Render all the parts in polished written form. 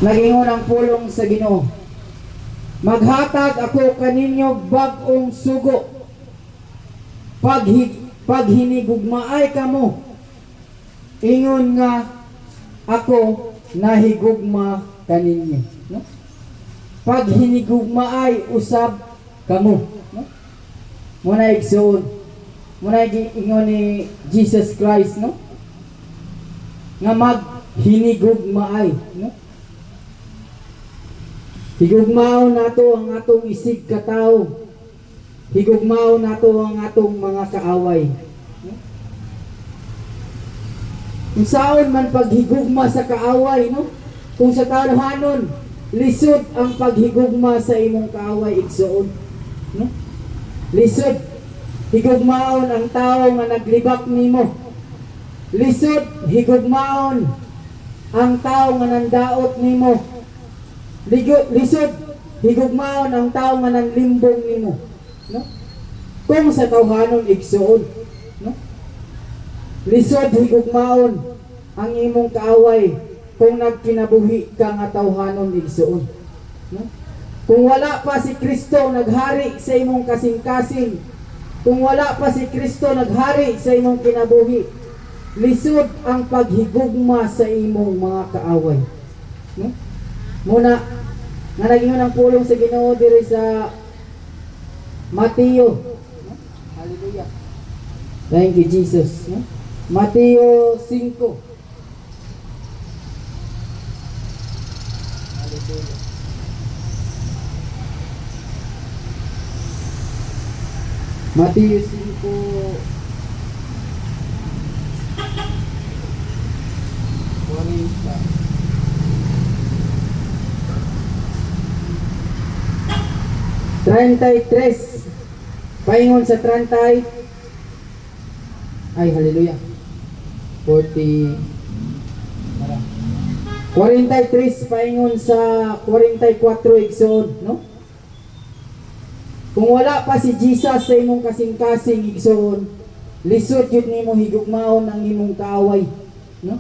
Nagingon ang pulong sa Ginoo: "Maghatag ako kaninyo bag-ong sugo. Paghinigugmaay kamo, ingon nga ako nahigugma kaninyo." No? Paghinigugmaay usab kamo. No? Muna, igsoon. Muna ingon ni Jesus Christ, no? Nga maghinigugmaay, no? Higugmaon nato ang atong isig katao. Higugmaon nato ang atong mga kaaway. No? Kung saon man paghigugma sa kaaway, no? Kung sa tawhanon, lisod ang paghigugma sa imong kaaway, igsoon. No? Lisod higugmaon ang tao nga naglibak nimo. Lisod higugmaon ang tao nga nandaot nimo. Lisod higugmaon ang tao nga nanlimbong nimo. No? Kung sa tawhanon, igsoon, no? Lisod higugmaon ang imong kaaway kung nagkinabuhi ka nga tawhanon, igsoon. No? Kung wala pa si Kristo naghari sa imong kasing-kasing, kung wala pa si Kristo naghari sa imong kinabuhi, lisod ang paghigugma sa imong mga kaaway. No? Muna, nga nagingon ang pulong sa Ginoo diri sa Mateo. No? Hallelujah. Thank you, Jesus. No? Mateo 5. Hallelujah. Mateo 5 40. 33 paingon sa 30, ay, hallelujah, 40, 43 paingon sa 44, igsoon, no? Kung wala pa si Jesus sa imong kasing-kasing, igsoon, lisod yun nimo higugmaon ang imong kaaway, no?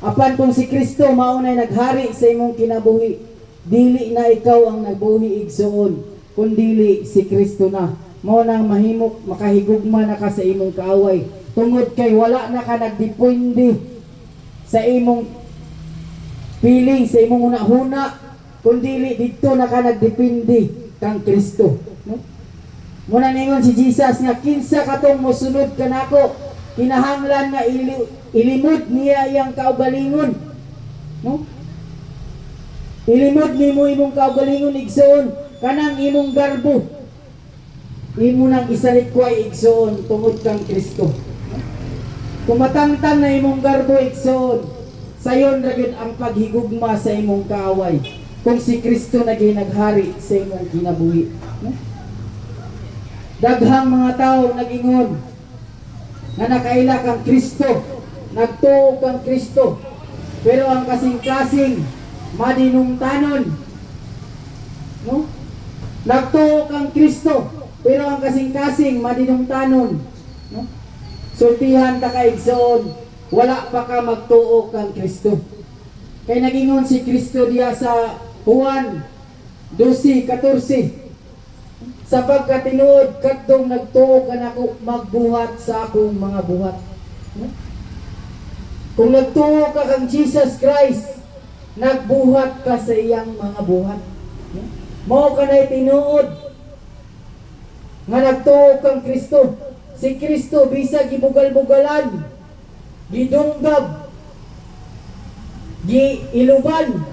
Apan kung si Kristo mao nay naghari sa imong kinabuhi, dili na ikaw ang nagbuhi, igsoon, kundili si Kristo na. Mao nang mahimok makahigugma na ka sa imong kaaway tungod kay wala na ka nagdepende sa imong feeling, sa imong huna-huna, kundili didto na ka nagdepende kang Kristo, no? Muna ningon si Jesus nga kinsa katong mosunod kanako, kinahanglan nga ilimod niya iyang kaugalingon, no? Ilimod nimo imong kaugalingon, igsoon, kanang imong garbo. Imo nang isalikway, igsoon, tungod kang Kristo. No? Kung matangtang na imong garbo, igsoon, sayon ra gyud ang paghigugma sa imong kaaway kung si Kristo na naghari sa imong kinabuhi. No? Daghang mga tao nag-ingon nga nakaila kang Kristo, nagtuo kang Kristo, pero ang kasing-kasing madinumtanon. No? Nagtuo kang Kristo, pero ang kasing-kasing madinumtanon. No? Sultihan ta ka, igsoon, wala pa ka magtuo kang Kristo. Kay nagingon si Kristo diya sa Juan 12:14, "Sa pagkatinuod kadtong nagtuo kanako magbuhat sa akong mga buhat." No? Kung nagtuo ka kang Jesus Christ, nagbuhat ka sa iyang mga buhat. No? Mao kanay tinuod nga nagtuo kang Kristo. Si Kristo bisa gibugal-bugalan, gidunggab, giiluban.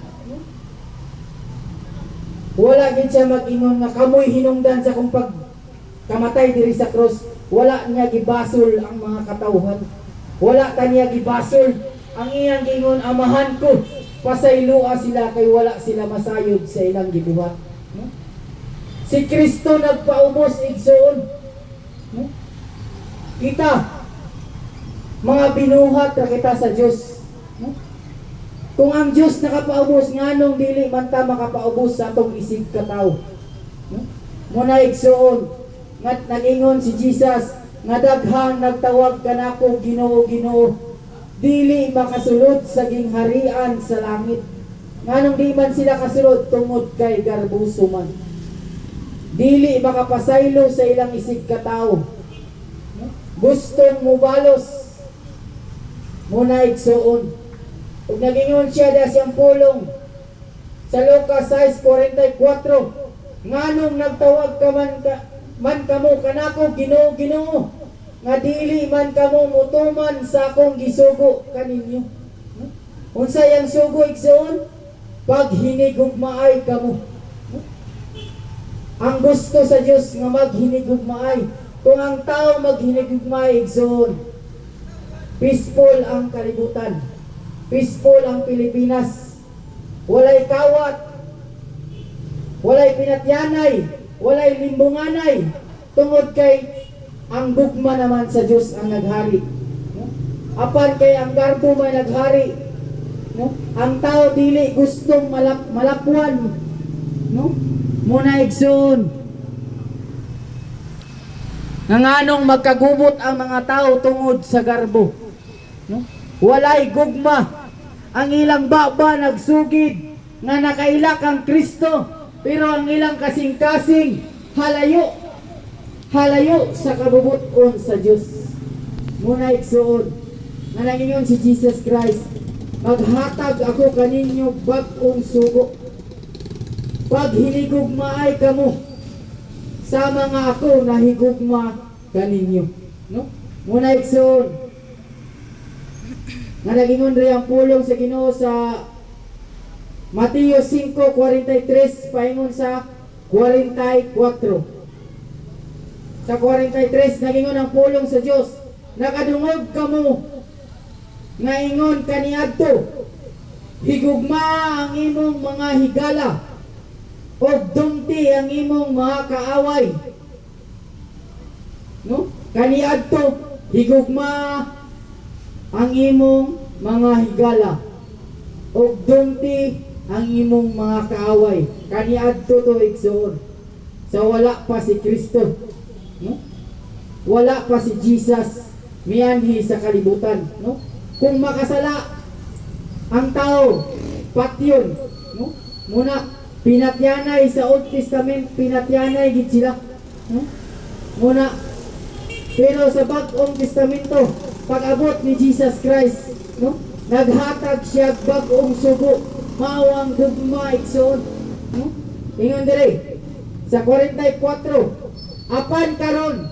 Wala gid siya mag-ingon nga kamoy hinungdan sa akong pag kamatay diri sa cross. Wala niya gibasol ang mga katawhan. Wala ta niya gibasol. Ang iyang giingon, "Amahan ko, pasayloa sila kay wala sila masayod sa ilang gibuhat." No? Si Kristo nagpaubos, igsoon. No? Kita, mga binuhat ra kita sa Dios. No? Kung ang Dios nakapaubos, nganong dili man ta makapaubos sa atong isig katawo? No? Muna, igsoon, nga nag-ingon si Jesus nga daghang nagtawag kanako, 'Ginoo, Ginoo,' dili makasulod sa gingharian sa langit. Nganong di man sila kasulod? Tungod kay garbuso man. Dili makapasaylo sa ilang isig katao. No? Gustong mubalos. Muna, igsuon. Ug nagingon siya da siyang pulong sa Lucas 6:44, "Nganong nagtawag ka man kamo kanako, 'Ginoo, Ginoo,' nga dili man kamo mutuman sa akong gisugo kaninyo?" No? Unsay ang sugo, igsuon? Paghinigugmaay kamo. No? Ang gusto sa Dios nga maghinigugmaay. Kung ang tao maghinigugmaay, igsuon, peaceful ang kalibutan. Peaceful ang Pilipinas. Walay kawat. Walay pinatyanay. Walay limbunganay. Tungod kay ang gugma naman sa Dios ang naghari. No? Apan kay ang garbo may naghari. No? Ang tao dili gustong malapwan. No? Muna, igsoon. Nga nganong magkagubot ang mga tao? Tungod sa garbo. No? Walay gugma. Ang ilang baba nagsugid nga nakaila kang Kristo, pero ang ilang kasing-kasing halayo halayo sa kabubuton sa Dios. Muna, igsuon, nga nangingon si Jesus Christ, "Maghatag ako kaninyo bag-ong sugo. Pag hinigugmaay kamo sa mga ako nahigugma kaninyo." No? Muna, igsuon, nga nagingon rin ang pulong sa Ginoo sa Mateo 5:43 paingon sa 44. Sa 43, nagingon ang pulong sa Dios, "Nakadungog kamo nga ingon kaniadto, 'Higugma ang imong mga higala ug dumti ang imong mga kaaway.'" No? Kaniadto, higugma ang imong mga higala ug dumti ang imong mga kaaway. Kaniadto to, igsoon, sa wala pa si Kristo. No? Wala pa si Jesus mianhi sa kalibutan, no? Kung makasala ang tao, patyon, no? Muna pinatyanay sa Old Testament, pinatyanay gid sila, no? Muna, pero sa Bag-ong Testamento, pag-abot ni Jesus Christ, no? Naghatag siya bag-ong sugo, mao ang gugma, igsoon, no? Ingon dire sa 44, "Apan karon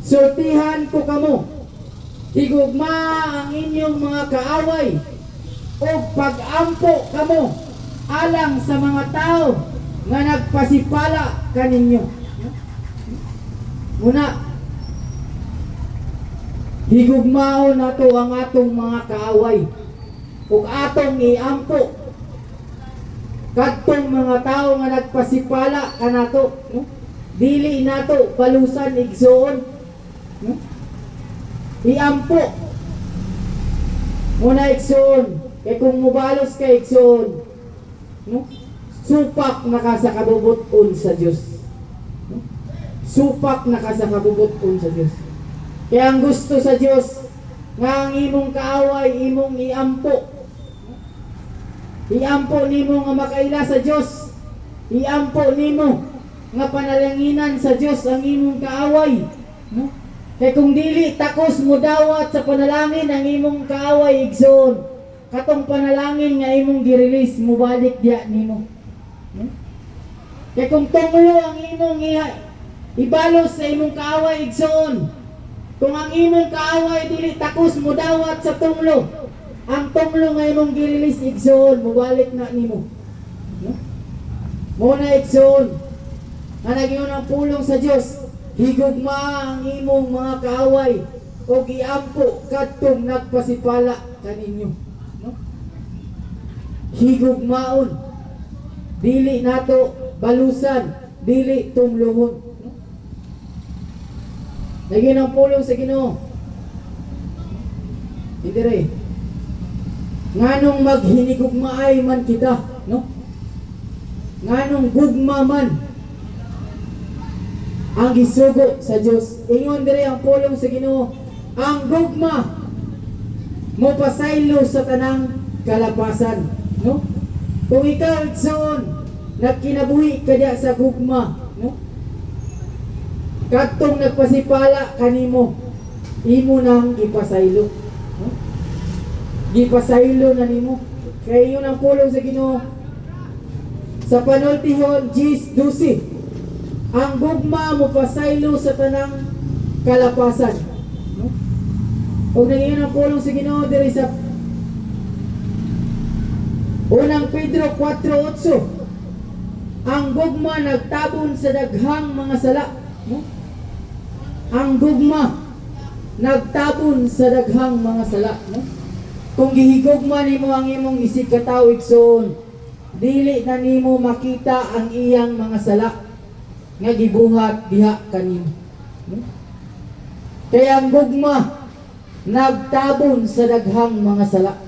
sultihan ko kamo, higugma ang inyong mga kaaway ug pag-ampo kamo alang sa mga tao nga nagpasipala kaninyo." Muna, higugmaon nato ang atong mga kaaway ug atong iampo kadtong mga tao nga nagpasipala kanato, no? Dili nato balusan, igsoon, no? Iampo muna, igsoon, kay kung mubalos ka, igsoon, no, supak na ka sa kabubuton sa Dios, no? Supak na ka sa kabubuton sa Dios. Kaya ang gusto sa Dios nga ang imong kaaway imong iampo. Iampo nimo nga makaila sa Dios. Iampo nimo nga panalanginan sa Dios ang imong kaaway, no? Kay kung dili takos mo dawat sa panalangin ang imong kaaway, igsoon, katong panalangin nga imong gi-release mobalik diya nimo. No? Kay kung tunglo ang imong ibalos sa imong kaaway, igsoon, kung ang imong kaaway dili takos mo dawat sa tunglo, ang tunglo nga imong gi-release, igsoon, mobalik na nimo. No? Muna, igsoon, nga nagingon ang pulong sa Dios, higugma ang imong mga kaaway ug iampo kadtong nagpasipala kaninyo. No? Higugmaon. Dili nato balusan, dili tunglohon. No? Naging ang pulong sa Ginoo. Hindi rin. Nganong maghinigugmaay man kita, no? Nganong gugma man ang gisugo sa Dios. Ingon diri ang pulong sa Ginoo, ang gugma mo pasaylo sa tanang kalapasan. No? Kung ikaw, igsoon, nagkinabuhi ka diya sa gugma, no? Kadtong nagpasipala kanimo, imo nang gipasaylo. No? Gipasaylo na nimo. Kaya yun ang pulong sa Ginoo. Sa Panultihon 10:12, ang gugma mo pasaylo sa tanang kalapasan. No? Ug nangiyon ang pulong sa Ginoo diri sa Unang Pedro 4:8, ang gugma nagtabon sa daghang mga sala. No? Ang gugma nagtabon sa daghang mga sala. No? Kung gihigugma nimo ang imong isig katawo, igsoon, dili na nimo makita ang iyang mga sala nga gibuhat diha kanimo. No? Kaya ang gugma nagtabon sa daghang mga sala.